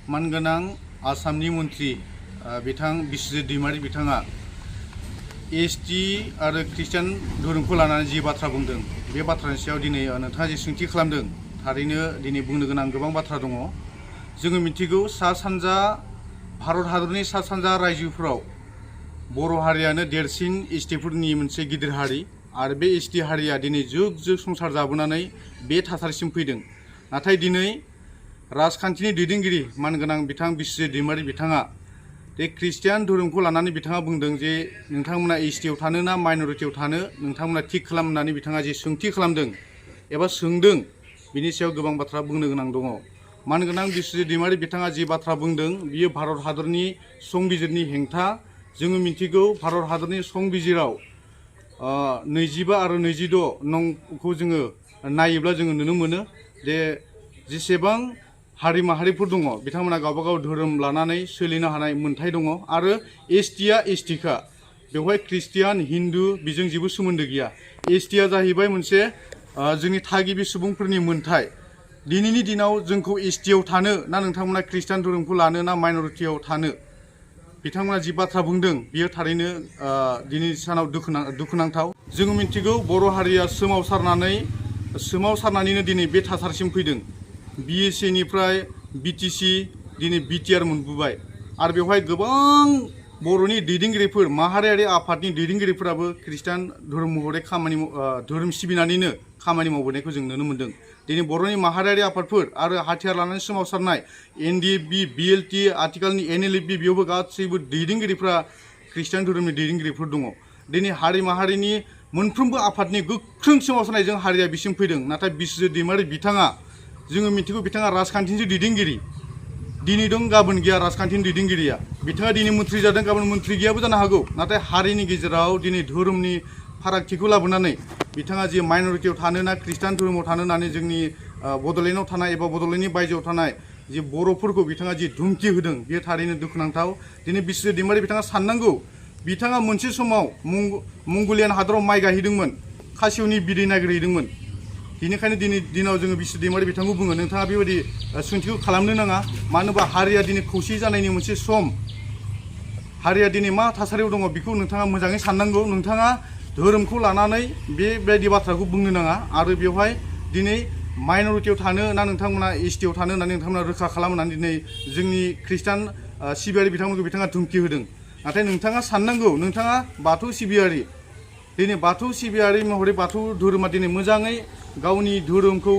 मानगोनां आसामनि मन्त्रि बिथां बिस्वजित दैमारी बिथाङा एसटि आरो ख्रिस्टान धोरोमखौ लानानै जि बाथ्रा बुंदों बे बाथ्रानि सायाव दिनै नोंथाङा जि सोंथि खालामदों थारैनो दिनै बुंनो गोनां गोबां बाथ्रा दङ। जोङो मिथिगौ सा सानजा भारत हादरनि सा सानजा रायजोफोराव बर' हारियानो देरसिन एसटिफोरनि मोनसे गिदिर हारि आरो बे एसटि हारिया दिनै जुग जुग संसार जाबोनानै बे थासारिसिम फैदों। नाथाय दिनै राजखान्थिनि दैदेनगिरि मानगोनां बिथां बिस्वजित दैमारी बिथाङा बे ख्रिस्टियान धोरोमखौ लानानै बिथाङा बुंदों जे नोंथांमोना एसटिआव थानो ना माइनरिटियाव थानो नोंथांमोना थिग खालामनानै बिथाङा जे सोंथि खालामदों एबा सोंदों बिनि सायाव गोबां बाथ्रा बुंनो गोनां दङ। मानगोनां बिस्वजित दैमारी बिथाङा जि बाथ्रा बुंदों बियो भारत हादरनि संबिजिरनि हेंथा। जोङो मिथिगौ भारत हादरनि संबिजिराव 25 आरो 26 नंखौ जोङो नायोब्ला जोङो नुनो मोनो जे जेसेबां हारि माहारिफोर दङ बिथांमोना गावबागाव धोरोम लानानै सोलिनो हानाय मोन्थाय दङ आरो एसटिआ एसटिखा बेवहाय ख्रिस्टियान हिन्दु बेजों जेबो सोमोन्दो गैया। एसटिआ जाहैबाय मोनसे जोंनि थागिबि सुबुंफोरनि मोन्थाय। दिनैनि दिनाव जोंखौ एसटिआव थानो ना नोंथांमोना ख्रिस्टान धोरोमखौ लानो ना माइनरिटियाव थानो बिथांमोना जि बाथ्रा बुंदों बियो थारैनो दिनैनि सानाव दुखुनांथाव। जोङो मिथिगौ बर' हारिया सोमावसारनानैनो दिनै बे थासारिसिम फैदों। बिएसएनिफ्राय बिटिसि दिनै बिटिआर मोनबोबाय आरो बेवहाय गोबां बर'नि दैदेनगिरिफोर माहारियारि आफादनि दैदेनगिरिफोराबो ख्रिस्टान धोरोम महरै धोरोम सिबिनानैनो खामानि मावबोनायखौ जों नुनो मोन्दों। दिनै बर'नि माहारियारि आफादफोर आरो हाथियार लानानै सोमावसारनाय एनडिएफबि बिएलटि आथिखालनि एनएलएफबि बेयावबो गासैबो दैदेनगिरिफ्रा ख्रिस्टान धोरोमनि दैदेनगिरिफोर दङ। दिनै हारि माहारिनि मोनफ्रोमबो आफादनि गोख्रों सोमावसारनायजों हारिया बिसिम फैदों। नाथाय बिस्वजित दैमारी बिथाङा जोङो मिथिगौ बिथाङा राजखान्थिनि दैदेनगिरि दिनै दं गाबोन गैया राजखान्थिनि दैदेनगिरिया। बिथाङा दिनै मन्थ्रि जादों गाबोन मन्थ्रि गैयाबो जानो हागौ। नाथाय हारिनि गेजेराव दिनै धोरोमनि फारागथिखौ लाबोनानै बिथाङा जे माइनरिटियाव थानो ना ख्रिस्टान धोरोमाव थानो होननानै जोंनि बड'लेण्डआव थानाय एबा बड'लेण्डनि बायजोआव थानाय जे बर'फोरखौ बिथाङा जि धुमखि होदों बेयो थारैनो दुखुनांथाव। दिनै बिस्वजित दैमारी बिथाङा साननांगौ बिथाङा मोनसे समाव मंगलियान हादराव माइ गायहैदोंमोन खासिवनि बिदै नागिरहैदोंमोन। बेनिखायनो दिनै दिनाव जोङो बिस्वजित दैमारी बिथांखौ बुङो नोंथाङा बेबायदि सोंथिखौ खालामनो नाङा। मानो होनबा हारिया दिनै खौसे जानायनि मोनसे सम। हारिया दिनै मा थासारियाव दङ बेखौ नोंथाङा मोजाङै साननांगौ। नोंथाङा धोरोमखौ लानानै बेबायदि बाथ्राखौ बुंनो नाङा आरो बेवहाय दिनै माइनरिटियाव थानो ना नोंथांमोना एसटिआव थानो होननानै नोंथांमोना रोखा खालामनानै दिनै जोंनि ख्रिस्टान सिबियारि बिथांमोनखौ बिथाङा धुमखि होदों। नाथाय नोंथाङा साननांगौ नोंथाङा बाथौ सिबियारि दिनै बाथौ सिबियारि महरै बाथौ धोरोमा दिनै मोजाङै गावनि धोरोमखौ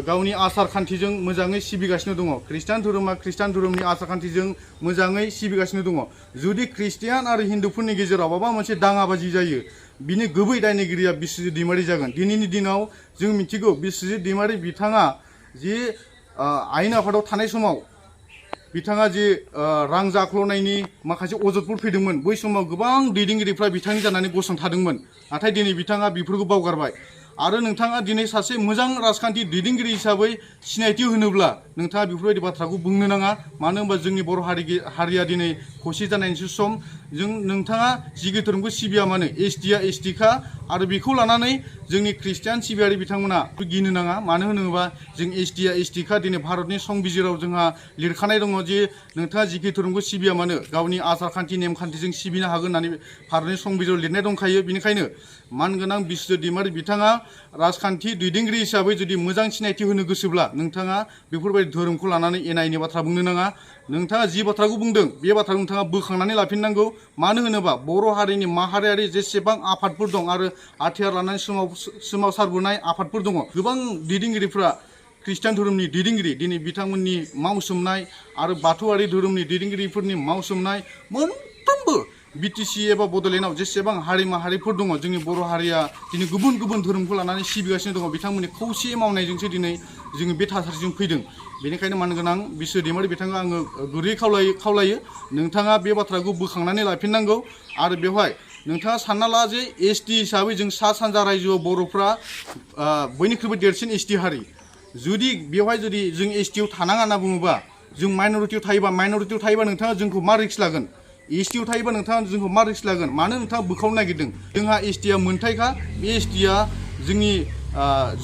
गावनि आसार खान्थिजों मोजाङै सिबिगासिनो दङ। ख्रिस्टान धोरोमा ख्रिस्टान धोरोमनि आसार खान्थिजों मोजाङै सिबिगासिनो दङ। जुदि ख्रिस्टियान आरो हिन्दुफोरनि गेजेराव माबा मोनसे दाङाबाजि जायो बिनि गुबै दायनिगिरिया बिस्वजित दैमारी जागोन। दिनैनि दिनाव जों मिथिगौ बिस्वजित दैमारी बिथाङा जे आयेन आफादाव थानाय समाव बिथाङा जे रां जाख्ल'नायनि माखासे अजदफोर फैदोंमोन बै समाव गोबां दैदेनगिरिफ्रा बिथांनि जानानै गसंथादोंमोन। नाथाय दिनै बिथाङा बेफोरखौ बावगारबाय आरो नोंथाङा दिनै सासे मोजां राजखान्थि दैदेनगिरि हिसाबै सिनायथि होनोब्ला नोंथाङा बेफोरबायदि बाथ्राखौ बुंनो नाङा। मानो होनबा जोंनि बर' हारिया दिनै खौसे जानायनिसो सम। नोंथाङा जिखि धोरोमखौ सिबिया मानो एसटिआ एसटिखा आरो बेखौ लानानै जोंनि ख्रिस्टियान सिबियारि बिथांमोना गिनो नाङा। मानो होनोबा जों एसटिआ एसटिखा दिनै भारतनि संबिजिराव जोंहा लिरखानाय दङ जे नोंथाङा जिखि धोरोमखौ सिबिया मानो गावनि आसार खान्थि नेमखान्थिजों सिबिनो हागोन होननानै भारतनि संबिजिराव लिरनाय दंखायो। बेनिखायनो मानगोनां बिस्वजित दैमारी बिथाङा राजखान्थि दैदेनगिरि हिसाबै जुदि मोजां सिनायथि होनो गोसोब्ला नोंथाङा बेफोरबायदि धोरोमखौ लानानै एना एनि बाथ्रा बुंनो नाङा। नोंथाङा जि बाथ्राखौ बुंदों बे बाथ्राखौ नोंथाङा बोखांनानै लाफिननांगौ। मानो होनोबा बर' हारिनि माहारियारि जेसेबां आफादफोर दं आरो हाथियार लानानै सोमावसारबोनाय आफादफोर दङ गोबां दैदेनगिरिफ्रा ख्रिस्टान धोरोमनि दैदेनगिरि दिनै बिथांमोननि मावसोमनाय आरो बाथौआरि धोरोमनि दैदेनगिरिफोरनि मावसोमनाय मोनफ्रोमबो बिटिसि एबा बड'लेण्डआव जेसेबां हारि माहारिफोर दङ जोंनि बर' हारिया दिनै गुबुन गुबुन धोरोमखौ लानानै सिबिगासिनो दङ। बिथांमोननि खौसे मावनायजोंसो दिनै जोङो बे थासारिजों फैदों। बेनिखायनो मानगोनां बिस्वजित दैमारी बिथाङा आङो गुरै खावलायो नोंथाङा बे बाथ्राखौ बोखांनानै लाफिननांगौ। आरो बेवहाय नोंथाङा सानना ला जे एसटि हिसाबै जों सा सानजा रायजोआव बर'फ्रा बयनिख्रुइबो देरसिन एसटि हारि। जुदि बेवहाय जुदि जों एसटिआव थानाङा होनना बुङोबा जों माइनरिटियाव थायोबा नोंथाङा जोंखौ मा रिक्स लागोन? एसटिआव थायोबा नोंथाङा जोंखौ मा रिक्स लागोन? मानो नोंथाङा बोखावनो नागिरदों? जोंहा एसटिआ मोन्थायखा। बे एसटिआ जोंनि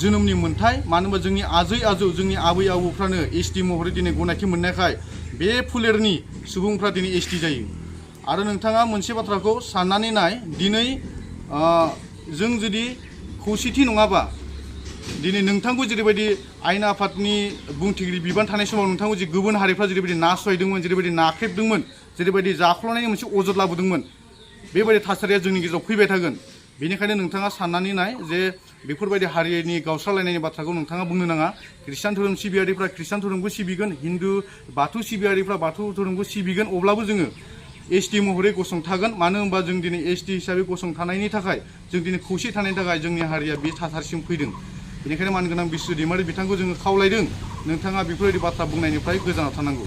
जोनोमनि मोन्थाय मानो होनबा जोंनि आजै आजौ जोंनि आबै आबौफ्रानो एसटि महरै दिनै गनायथि मोननायखाय बे फोलेरनि सुबुंफ्रा दिनै एसटि जायो। आरो नोंथाङा मोनसे बाथ्राखौ साननानै नाय दिनै जों जुदि खौसेथि नङाबा दिनै नोंथांखौ जेरैबायदि आयेन आफादनि बुंथिगिरि बिबान थानाय समाव नोंथांखौ जे गुबुन हारिफ्रा जेरैबायदि नासयदोंमोन जेरैबायदि नाख्रेबदोंमोन जेरैबायदि जाख्ल'नायनि मोनसे अजद लाबोदोंमोन बेबायदि थासारिया जोंनि गेजेराव फैबाय थागोन। बेनिखायनो नोंथाङा साननानै नाय जे बेफोरबायदि हारिनि गावस्रालायनायनि बाथ्राखौ नोंथाङा बुंनो नाङा। ख्रिस्टान धोरोम सिबियारिफ्रा ख्रिस्टान धोरोमखौ सिबिगोन, हिन्दु बाथौ सिबियारिफ्रा बाथौ धोरोमखौ सिबिगोन, अब्लाबो जोङो एसटि महरै गसंथागोन। मानो होनबा जों दिनै एसटि हिसाबै गसंथानायनि थाखाय जों दिनै खौसे थानायनि थाखाय जोंनि हारिया बे थासारिसिम फैदों। बेनिखायनो मानगोनां बिस्व दैमारि बिथांखौ जोङो खावलायदों नोंथाङा बेफोरबायदि बाथ्रा बुंनायनिफ्राय गोजानाव थानांगौ।